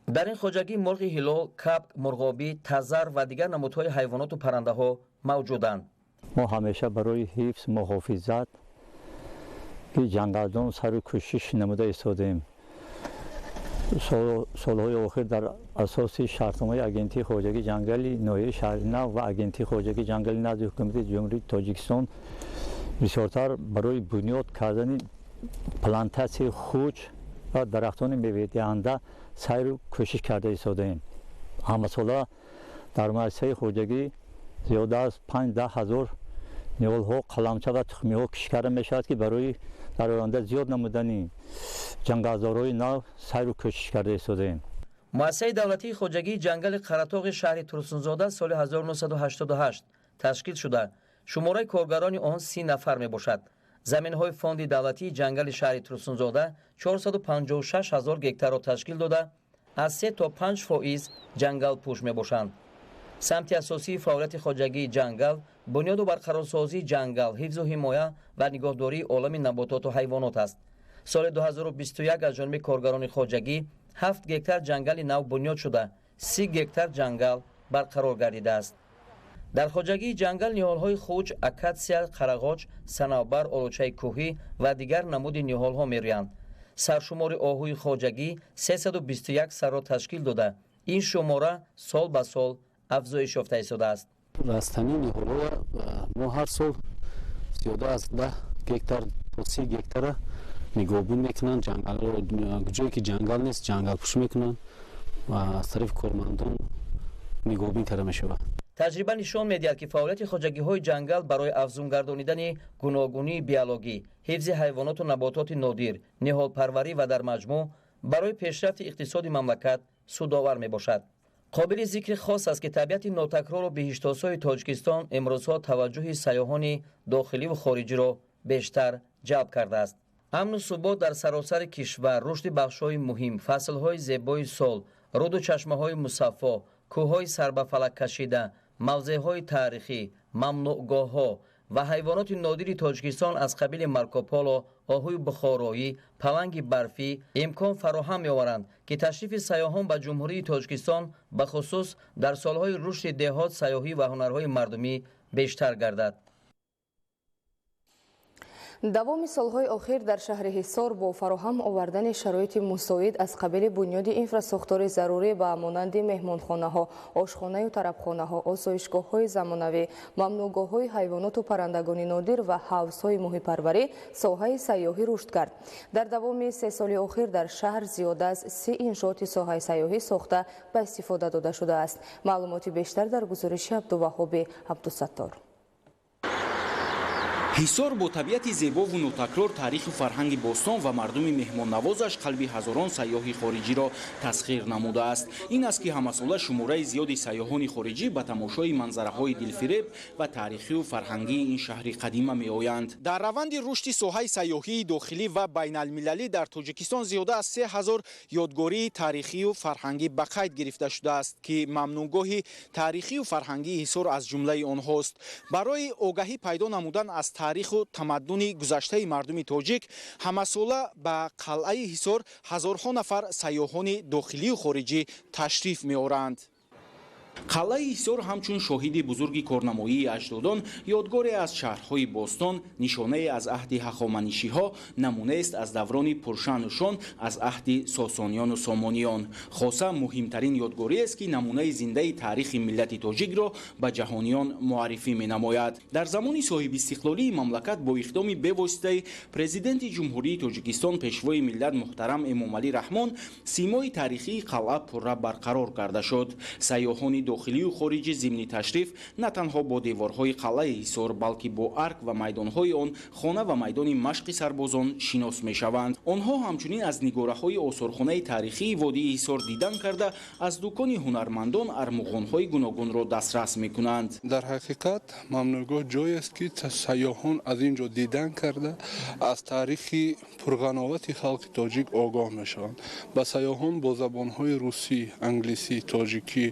Дар ин хоҷагӣ мурғи ҳилол, кабк, мурғобӣ, тазар ва дигар намудҳои ҳайвоноту паррандаҳо мавҷуданд. Мо ҳамеша барои ҳифз, муҳофизат ҷангалдон сару кӯшиш намуда истодаем. Солҳои охир дар асоси шартномаи Агентии хоҷагии ҷангали ноҳияи Шаҳри Нав ва Агентии хоҷагии ҷангали назди ҳукумати Ҷумҳурии Тоҷикистон бисёртар барои бунёд кардани плантатсияи хуч ва дарахтони мевадиҳанда сайру кӯшиш карда истодаем. Ҳамасола дар муассисаи хоҷагӣ зиёда аз 5-10 ҳазор ниҳолҳо, қаламча ва тухмиҳо кишт карда мешавад, ки барои дар оянда зиёд намудани ҷангалзорҳои нав сайру кӯшиш карда истодаем. Муассисаи давлатии хоҷагии ҷангали Қаратоғи шаҳри Турсунзода соли 1988 ташкил шуда, шумораи коргарони он 30 нафар мебошад. Заминҳои фонди давлатии ҷангали шаҳри Турсунзода 456 ҳазор гектарро ташкил дода, аз 3 то 5% ҷангалпӯш мебошанд. Самти асосии фаъолияти хоҷагии ҷангал бунёду барқарорсозии ҷангал, ҳифзу ҳимоя ва нигоҳдории олами набототу ҳайвонот аст. Соли 2021 аз ҷониби коргарони хоҷагӣ 7 гектар ҷангали нав бунёд шуда, 30 гектар ҷангал барқарор гардидааст. Дар хоҷагии ҷангал ниҳолҳои хуч, акатсия, қарағоч, санавбар, олучаи кӯҳӣ ва дигар намуди ниҳолҳо мерӯянд. Саршумори оҳуи хоҷагӣ 321 сарро ташкил дода, ин шумора сол ба сол афзоиш ёфта истодааст. Растании ниҳолҳо мо ҳар сол зиёда аз 10 гектар то 30 гектара нигоҳбон мекунанд. Ҷангалро ҷое ки ҷангал нест, ҷангалпӯш мекунанд ва аз тарафи кормандон нигоҳбин карда мешавад. Таҷриба нишон медиҳад, ки фаъолияти хоҷагиҳои ҷангал барои афзунгардонидани гуногунии биологӣ, ҳифзи ҳайвоноту набототи нодир, ниҳолпарварӣ ва дар маҷмӯъ барои пешрафти иқтисоди мамлакат судовар мебошад. Қобили зикри хос аст, ки табиати нотакрору биҳиштосои Тоҷикистон имрӯзҳо таваҷҷӯҳи сайёҳони дохиливу хориҷиро бештар ҷалб кардааст. Амну субот дар саросари кишвар, рушди бахшҳои муҳим, фаслҳои зебои сол, руду чашмаҳои мусаффо, кӯҳҳои сарбафалак кашида, мавзеъҳои таърихӣ, мамнӯъгоҳҳо ва ҳайвоноти нодири Тоҷикистон аз қабили Маркополо, оҳуи бухороӣ, паланги барфӣ имкон фароҳам меоваранд, ки ташрифи сайёҳон ба Ҷумҳурии Тоҷикистон бахусус дар солҳои рушди деҳот, сайёҳӣ ва ҳунарҳои мардумӣ бештар гардад. Давоми солҳои охир дар шаҳри Ҳисор бо фароҳам овардани шароити мусоид аз қабили бунёди инфрасохтори зарурӣ ба монанди меҳмонхонаҳо, ошхонаю тарабхонаҳо, осоишгоҳҳои замонавӣ, мамнӯъгоҳҳои ҳайвоноту паррандагони нодир ва ҳавзҳои моҳипарварӣ соҳаи сайёҳӣ рушд кард. Дар давоми 3 соли охир дар шаҳр зиёда аз 30 иншооти соҳаи сайёҳӣ сохта ба истифода дода шудааст. Маълумоти бештар дар гузориши Абдуваҳоби Абдусаттор. Ҳисор бо табиати зебову нотакрор, таъриху фарҳанги бостон ва мардуми меҳмоннавозаш қалби ҳазорон сайёҳи хориҷиро тасхир намудааст. Ин аст, ки ҳамасола шумораи зиёди сайёҳони хориҷӣ ба тамошои манзараҳои дилфиреб ва таърихию фарҳангии ин шаҳри қадима меоянд. Дар раванди рушди соҳаи сайёҳии дохилӣ ва байналмилалӣ дар Тоҷикистон зиёда аз 3000 ёдгории таърихию фарҳангӣ ба қайд гирифта шудааст, ки мамнӯъгоҳи таърихию фарҳангии Ҳисор аз ҷумлаи онҳост. Барои огаҳӣ пайдо намудан аз таъриху тамаддуни гузаштаи мардуми тоҷик ҳамасола ба қалъаи Ҳисор ҳазорҳо нафар сайёҳони дохилию хориҷӣ ташриф меоранд. Қалъаи Ҳисор ҳамчун шоҳиди бузурги корнамоии аҷдодон, ёдгоре аз шаҳрҳои бостон, нишонае аз аҳди ҳахоманишиҳо, намунаест аз даврони пуршаъну шон аз аҳди сосониёну сомониён. Хоса муҳимтарин ёдгориест, ки намунаи зиндаи таърихи миллати тоҷикро ба ҷаҳониён муаррифӣ менамояд. Дар замони соҳибистиқлолии мамлакат бо иқдоми бевоситаи Президенти Ҷумҳурии Тоҷикистон, Пешвои миллат муҳтарам Эмомалӣ Раҳмон симои таърихии қалъа пурра барқарор карда шуд. Сайёҳони дохилию хориҷӣ зимни ташриф на танҳо бо деворҳои қалъаи Ҳисор, балки бо арк ва майдонҳои он, хона ва майдони машқи сарбозон шинос мешаванд. Онҳо ҳамчунин аз нигораҳои осорхонаи таърихии водии Ҳисор дидан карда, аз дукони ҳунармандон армуғонҳои гуногунро дастрас мекунанд. Дар ҳақиқат мамнӯъгоҳ ҷоест, ки сайёҳон аз ин ҷо дидан карда, аз таърихи пурғановати халқи тоҷик огоҳ мешаванд. Ба сайёҳон бо забонҳои русӣ, англисӣ, тоҷикӣ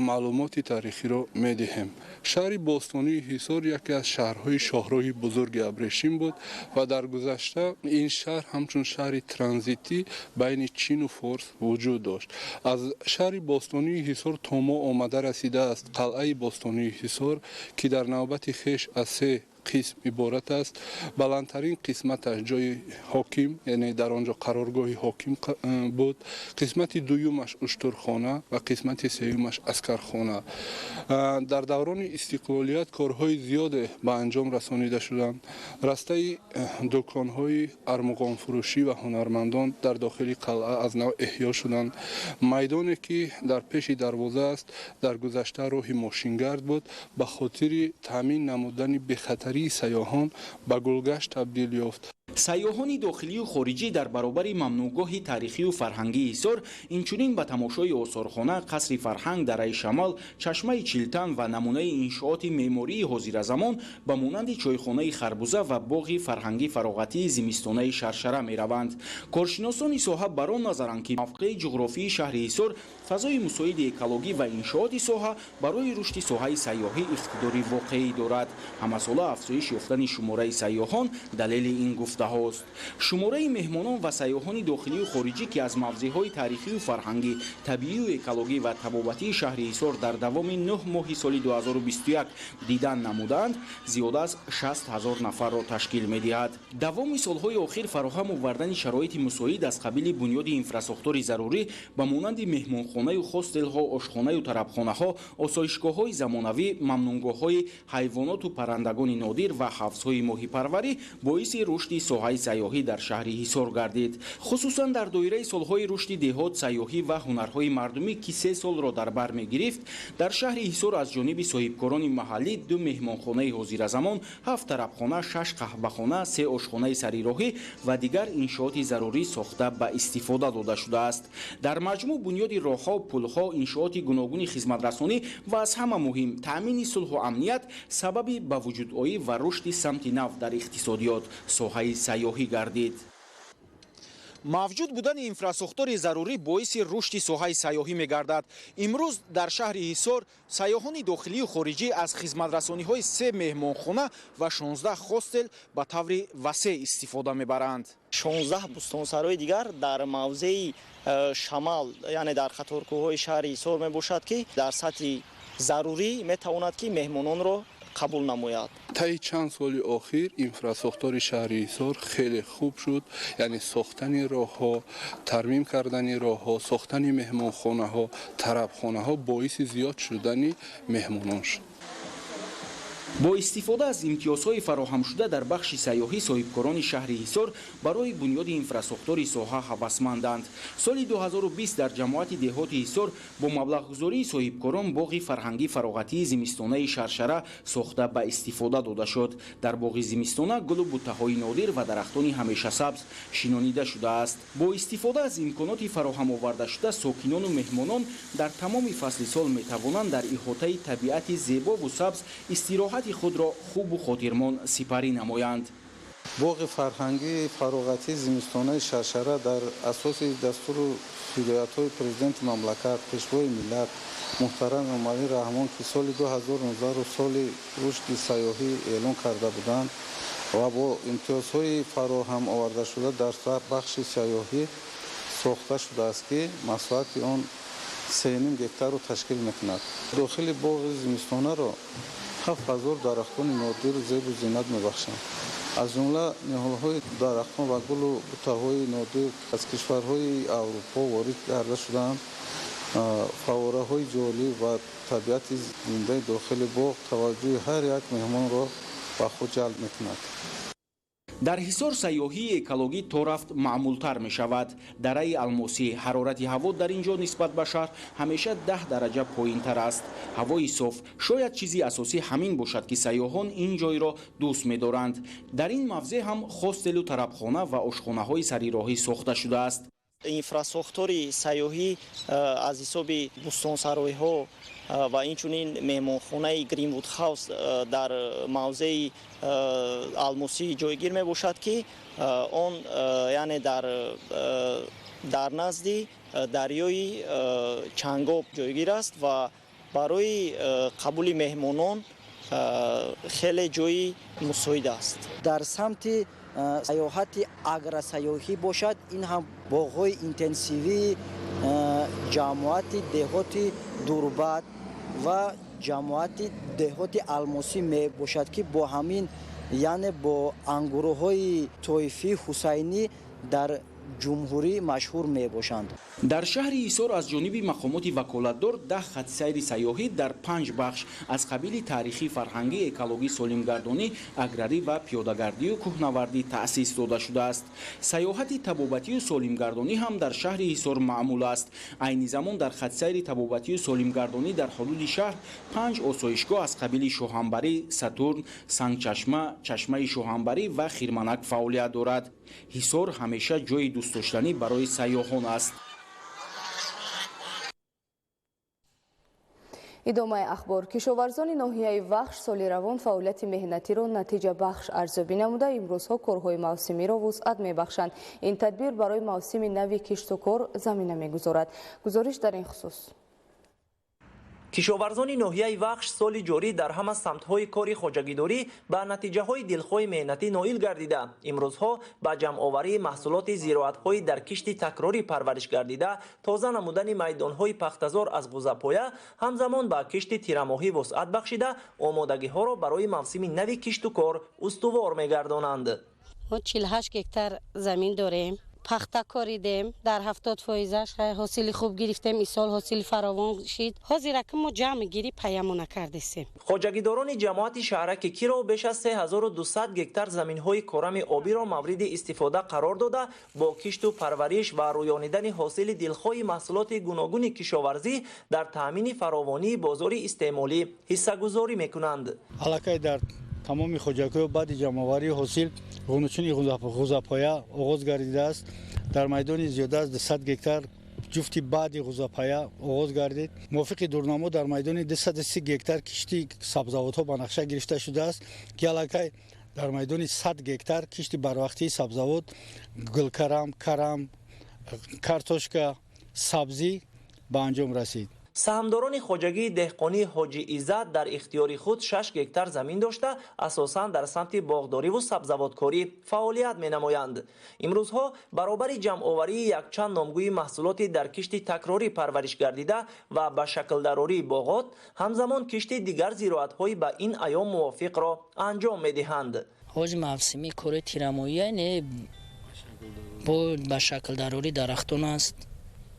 маълумоти таърихиро медиҳем. Шаҳри бостонии Ҳисор яке аз шаҳрҳои шоҳроҳи бузурги абрешим буд ва дар гузашта ин шаҳр ҳамчун шаҳри транзитӣ байни Чину Форс вуҷуд дошт. Аз шаҳри бостонии Ҳисор то мо омада расидааст қалъаи бостонии Ҳисор, ки дар навбати хеш аз се қисм иборат аст. Баландтарин қисматаш ҷои ҳоким, яъне дар он ҷо қароргоҳи ҳоким буд. Қисмати дуюмаш уштурхона ва қисмати сеюмаш аскархона. Дар даврони истиқлолият корҳои зиёде ба анҷом расонида шуданд. Растаи дуконҳои армуғонфурӯшӣ ва ҳунармандон дар дохили қалъа аз нав эҳё шуданд. Майдоне, ки дар пеши дарвоза аст, дар гузашта роҳи мошингард буд, ба хотири таъмин намудани бехатарии сайёҳон ба гулгашт табдил ёфт. Сайёҳони дохилию хориҷӣ дар баробари мамнӯъгоҳи таърихию фарҳангии Ҳисор инчунин ба тамошои осорхона, қасри фарҳанг, дараи Шамал, чашмаи Чилтан ва намунаи иншооти меъмории ҳозиразамон ба монанди чойхонаи Харбуза ва боғи фарҳангӣ фароғатии зимистонаи Шаршара мераванд. Коршиносони соҳа бар он назаранд, ки мавқеи ҷуғрофии шаҳри Ҳисор, фазои мусоиди экологӣ ва иншооти соҳа барои рушди соҳаи сайёҳӣ иқтидори воқеӣ дорад. Ҳамасола афзоиш ёфтани шумораи сайёҳон далели ин гуфтаҳост. Шумораи меҳмонон ва сайёҳони дохилию хориҷӣ, ки аз мавзеъҳои таърихию фарҳангӣ, табиию экологӣ ва табобатии шаҳри Ҳисор дар давоми 9 моҳи соли 2021 дидан намуданд, зиёда аз 60 ҳазор нафарро ташкил медиҳад. Давоми солҳои охир фароҳам овардани шароити мусоид аз қабили бунёди инфрасохтори зарурӣ ба монанди меҳмонхонаю хостелҳо, ошхонаю тарабхонаҳо, осоишгоҳҳои замонавӣ, мамнӯъгоҳҳои ҳайвоноту паррандагони нодир ва ҳавзҳои моҳипарварӣ боиси рушди соҳаи сайёҳӣ дар шаҳри Ҳисор гардид. Хусусан дар доираи солҳои рушди деҳот, сайёҳӣ ва ҳунарҳои мардумӣ, ки 3 солро дар бар мегирифт, дар шаҳри Ҳисор аз ҷониби соҳибкорони маҳаллӣ 2 меҳмонхонаи ҳозиразамон, 7 тарабхона, 6 қаҳвахона, 3 ошхонаи сарироҳӣ ва дигар иншооти зарурӣ сохта ба истифода дода шудааст. Дар маҷмӯъ бунёди роҳҳо, пулҳо, иншооти гуногуни хизматрасонӣ ва аз ҳама муҳим таъмини сулҳу амният сабаби ба вуҷудоӣ ва рушди самти нав дар иқтисодиёт соҳаи сайёҳӣ гардид. Мавҷуд будани инфрасохтори зарурӣ боиси рушди соҳаи сайёҳӣ мегардад. Имрӯз дар шаҳри Ҳисор сайёҳони дохилию хориҷӣ аз хизматрасониҳои 3 меҳмонхона ва 16 хостел ба таври васеъ истифода мебаранд. 16 бӯстонсарои дигар дар мавзеи Шамал, яъне дар қаторкӯҳҳои шаҳри Ҳисор мебошад, ки дар сатҳи зарурӣ метавонад, ки меҳмононро қабул намояд. Таи чанд соли охир инфрасохтори шаҳри Ҳисор хеле хуб шуд, яъне сохтани роҳҳо, тармим кардани роҳҳо, сохтани меҳмонхонаҳо, тарабхонаҳо боиси зиёд шудани меҳмонон шуд. Бо истифода аз имтиёзҳои фароҳамшуда дар бахши сайёҳӣ, соҳибкорони шаҳри Ҳисор барои бунёди инфрасохтори соҳа ҳавасманданд. Соли 2020 дар ҷамоати деҳоти Ҳисор бо маблағгузории соҳибкорон боғи фарҳангӣ фароғатии зимистонаи Шаршара сохта ба истифода дода шуд. Дар боғи зимистона гулу буттаҳои нодир ва дарахтони ҳамешасабз шинонида шудааст. Бо истифода аз имконоти фароҳам овардашуда, сокинону меҳмонон дар тамоми фасли сол метавонанд дар иҳотаи табиати зебову сабз истироҳати худро хубу хотирмон сипарӣ намоянд. Боғи фарҳангии фароғатии зимистонаи Шаршара дар асоси дастуру ҳидоятҳои президенти мамлакат, пешвои миллат муҳтарам Эмомалӣ Раҳмон, ки соли 2019-ро соли рушди сайёҳӣ эълон карда буданд ва бо имтиёзҳои фароҳам овардашуда дар бахши сайёҳӣ сохта шудааст, ки масоҳати он 3,5 гектарро ташкил мекунад. Дохили боғи зимистонаро 7000 дарахтони нодиру зебу зинат мебахшанд. Аз ҷумла ниҳолҳои дарахтон ва гулу буттаҳои нодир аз кишварҳои Аврупо ворид карда шудаанд. Фаввораҳои ҷолиб ва табиати зиндаи дохили боғ таваҷҷӯҳи ҳар як меҳмонро ба худ ҷалб мекунад. Дар Ҳисор сайёҳии экологӣ то рафт маъмултар мешавад. Дараи Алмосӣ, ҳарорати ҳаво дар ин ҷо нисбат ба шаҳр ҳамеша 10 дараҷа поинтар аст. Ҳавои соф шояд чизи асосӣ ҳамин бошад, ки сайёҳон ин ҷойро дӯст медоранд. Дар ин мавзеъ ҳам хостелу тарабхона ва ошхонаҳои сарироҳӣ сохта шудааст. Инфрасохтори сайёҳӣ аз ҳисоби бӯстонсаройҳо ва инчунин меҳмонхонаи Гринвуд Хаус дар мавзеи Алмосӣ ҷойгир мебошад, ки он яъне дар назди дарёи Чангоб ҷойгир аст ва барои қабули меҳмонон хеле ҷои мусоид аст. Дар самти сайёҳати агросайёҳӣ бошад, ин ҳам боғҳои интенсивии ҷамоати деҳоти Дурбат ва ҷамоати деҳоти Алмосӣ мебошад, ки бо ҳамин, яъне бо ангурҳои тоифии ҳусайнӣ дар ҷумҳурӣ машҳур мебошанд. Дар шаҳри Ҳисор аз ҷониби мақомоти ваколатдор 10 хатсайри сайёҳӣ дар 5 бахш аз қабили таърихӣ, фарҳангӣ, экологӣ, солимгардонӣ, аграрӣ ва пиёдагардию кӯҳнавардӣ таъсис дода шудааст. Сайёҳати табобатию солимгардонӣ ҳам дар шаҳри Ҳисор маъмул аст. Айни замон дар хатсайри табобатию солимгардонӣ дар ҳудуди шаҳр 5 осоишгоҳ аз қабили Шоҳамбарӣ, Сатурн, Сангчашма, Чашмаи Шоҳамбарӣ ва Хирманак фаъолият дорад. Ҳисор ҳамеша ҷойи дӯстдоштанӣ барои сайёҳон аст. Идомаи ахбор. Кишоварзони ноҳияи Вахш соли равон фаъолияти меҳнатиро натиҷабахш арзёбӣ намуда, имрӯзҳо корҳои мавсимиро вусъат мебахшанд. Ин тадбир барои мавсими нави кишту кор замина мегузорад. Гузориш дар ин хусус. Кишоварзони ноҳияи Вахш соли ҷорӣ дар ҳама самтҳои кори хоҷагидорӣ ба натиҷаҳои дилхоҳи меҳнатӣ ноил гардида, имрӯзҳо ба ҷамъоварии маҳсулоти зироатҳои дар кишти такрорӣ парвариш гардида, тоза намудани майдонҳои пахтазор аз ғузапоя, ҳамзамон ба кишти тирамоҳӣ вусъат бахшида, омодагиҳоро барои мавсими нави кишту кор устувор мегардонанд. Мо 48 гектар замин дорем. Пахта коридем, дар 70%-аш ҳосили хуб гирифтем, имсол ҳосили фаровон шид. Ҳозир ки мо ҷамъгирӣ паямона кардесем. Хоҷагидорони ҷамоати шаҳраки Киров беш аз 3200 гектар заминҳои корами обиро мавриди истифода қарор дода, бо кишту парвариш ва рӯёнидани ҳосили дилхоҳи маҳсулоти гуногуни кишоварзӣ дар таъмини фаровонии бозори истеъмолӣ ҳиссагузорӣ мекунанд. Аллакай дар тамоми хоҷагиҳо баъди ҷамъоварии ҳосил ғунучини ғузапоя оғоз гардидааст. Дар майдони зиёда аз 200 гектар ҷуфти баъди ғузапоя оғоз гардид. Мувофиқи дурнамо дар майдони 230 гектар кишти сабзавотҳо ба нақша гирифта шудааст, ки аллакай дар майдони 100 гектар кишти барвақтии сабзавот, гулкарам, карам, картошка, сабзӣ ба анҷом расид. Саҳмдорони хоҷагии деҳқонии Ҳоҷи Иззат дар ихтиёри худ 6 гектар замин дошта, асосан дар самти боғдориву сабзавоткорӣ фаъолият менамоянд. Имрӯзҳо баробари ҷамъоварии якчанд номгӯи маҳсулоти дар кишти такрорӣ парвариш гардида ва ба шаклдарории боғот, ҳамзамон кишти дигар зироатҳои ба ин айём мувофиқро анҷом медиҳанд. Ҳоҷи мавсимии кори тирамоҳӣ не, бо ба шаклдарории дарахтон аст.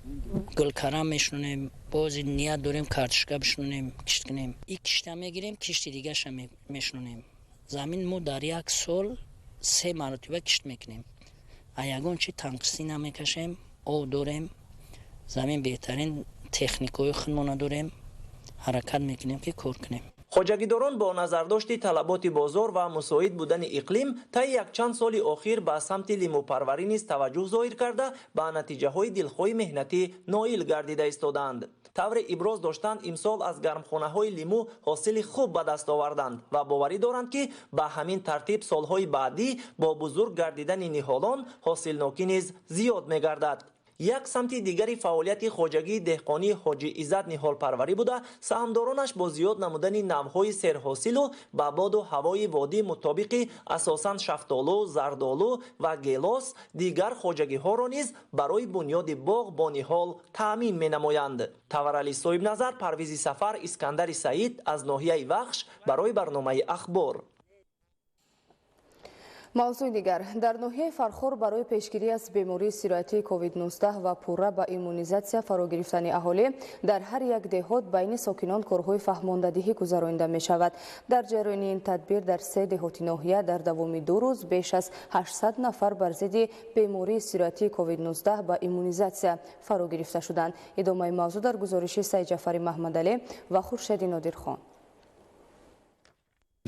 Гулкарам мешунем, боз ният дорем картошка бишунем, кишт кунем. И кишта мегирем, кишти дигаша мешунем. Замин мо дар як сол 3 маротиба кишт мекунем. А ягон чи танқисӣ намекашем, об дорем, замин беҳтарин техникаҳои худмона дорем, ҳаракат мекунем ки кор кунем. Хоҷагидорон бо назардошти талаботи бозор ва мусоид будани иқлим таи якчанд соли охир ба самти лимӯпарварӣ низ таваҷҷӯҳ зоҳир карда, ба натиҷаҳои дилхоҳи меҳнатӣ ноил гардида истодаанд. Тавре иброз доштанд, имсол аз гармхонаҳои лимӯ ҳосили хуб ба даст оварданд ва боварӣ доранд, ки ба ҳамин тартиб солҳои баъдӣ бо бузург гардидани ниҳолон ҳосилнокӣ низ зиёд мегардад. Як самти дигари фаъолияти хоҷагии деҳқонии Ҳоҷи Иззат ниҳолпарварӣ буда, саҳмдоронаш бо зиёд намудани навъҳои серҳосилу ба боду ҳавои водӣ мутобиқи асосан шафтолу, зардолу ва гелос дигар хоҷагиҳоро низ барои бунёди боғ бо ниҳол таъмин менамоянд. Таварали Соҳибназар, Парвизи Сафар, Искандари Саид аз ноҳияи Вахш барои барномаи Ахбор. Мавзӯи дигар. Дар ноҳияи Фархор барои пешгирӣ аз бемории сироятии COVID-19 ва пурра ба иммунизатсия фаро гирифтани аҳолӣ дар ҳар як деҳот байни сокинон корҳои фаҳмондадиҳӣ гузаронида мешавад. Дар ҷараёни ин тадбир дар 3 деҳоти ноҳия дар давоми 2 рӯз беш аз 800 нафар бар зидди бемории сироятии COVID-19 ба иммунизатсия фаро гирифта шуданд. Идомаи мавзӯъ дар гузориши Сайдҷафари Маҳмадалӣ ва Хуршеди Нодирхон.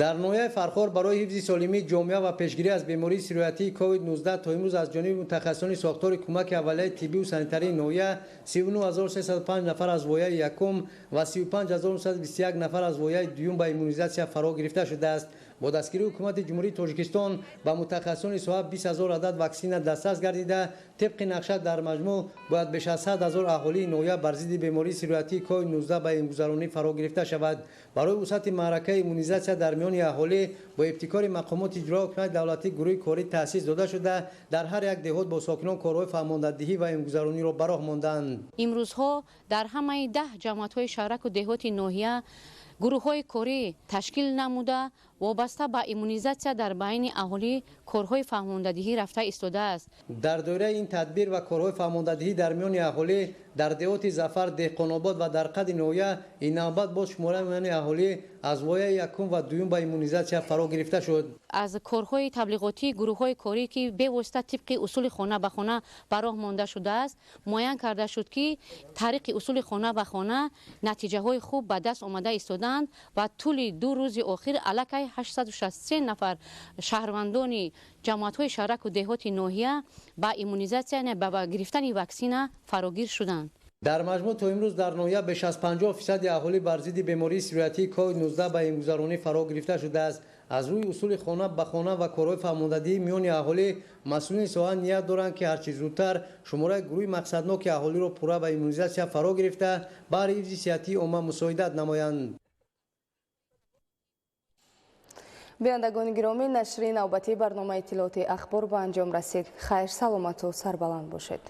Дар ноҳияи Фархор барои ҳифзи солимии ҷомеа ва пешгирӣ аз бемории сироятии COVID-19 то имрӯз аз ҷониби мутахассисони сохтори кӯмаки аввалияи тиббиву санитарии ноҳия 39305 нафар аз вояи якум ва 35921 нафар аз вояи дуюм ба иммунизатсия фаро гирифта шудааст. Бо дастгирии ҳукумати Ҷумҳурии Тоҷикистон ба мутахассисони соҳа 20 000 адад ваксина дастрас гардида, тибқи нақша дар маҷмӯъ бояд беш аз 100 000 аҳолии ноҳия бар зидди бемории сироятии COVID-19 ба имгузаронӣ фаро гирифта шавад. Барои вусъати маъракаи иммунизатсия дар миёни аҳолӣ бо ибтикори мақомоти иҷроия ҳукумати давлатӣ гурӯҳи корӣ таъсис дода шуда, дар ҳар як деҳот бо сокинон корҳои фаҳмондадиҳӣ ва имгузарониро ба роҳ монданд. Имрӯзҳо дар ҳамаи 10 ҷамоатҳои шаҳраку деҳоти ноҳия гурӯҳҳои корӣ ташкил намуда, вобаста ба иммунизатсия дар байни аҳолӣ корҳои фаҳмондадиҳӣ рафта истодааст. Дар доираи ин тадбир ва корҳои фаҳмондадиҳӣ дар миёни аҳолӣ дар деҳоти Зафар, Деҳқонобод ва дар қади ноҳия ин навбат боз шумораи миёни аҳолӣ аз вояи якум ва дуюм ба иммунизатсия фаро гирифта шуд. Аз корҳои таблиғотии гурӯҳҳои корӣ, ки бевосита тибқи усули хона ба хона ба роҳ монда шудааст, муайян карда шуд, ки тариқи усули хона ба хона натиҷаҳои хуб ба даст омада истодаанд ва тӯли 2 рӯзи охир аллакай 863 нафар шаҳрвандони ҷамоатҳои шаҳраку деҳоти ноҳия ба иммунизатсия, яъне ба гирифтани ваксина фарогир шуданд. Дар маҷмӯъ то имрӯз дар ноҳия беш аз 50% аҳолӣ бар зидди бемории сироятии COVID-19 ба имгузаронӣ фаро гирифта шудааст. Аз рӯи усули хона ба хона ва корҳои фаҳмондадиҳӣ миёни аҳолӣ масъулини соҳа ният доранд, ки ҳарчи зудтар шумораи гурӯҳи мақсадноки аҳолиро пурра ба иммунизатсия фаро гирифта, баҳри ҳифзи сиҳатии омма мусоидат намоянд. Бинандагони гиромӣ, нашри навбатии барномаи иттилоотии Ахбор ба анҷом расид. Хайр, саломату сарбаланд бошед.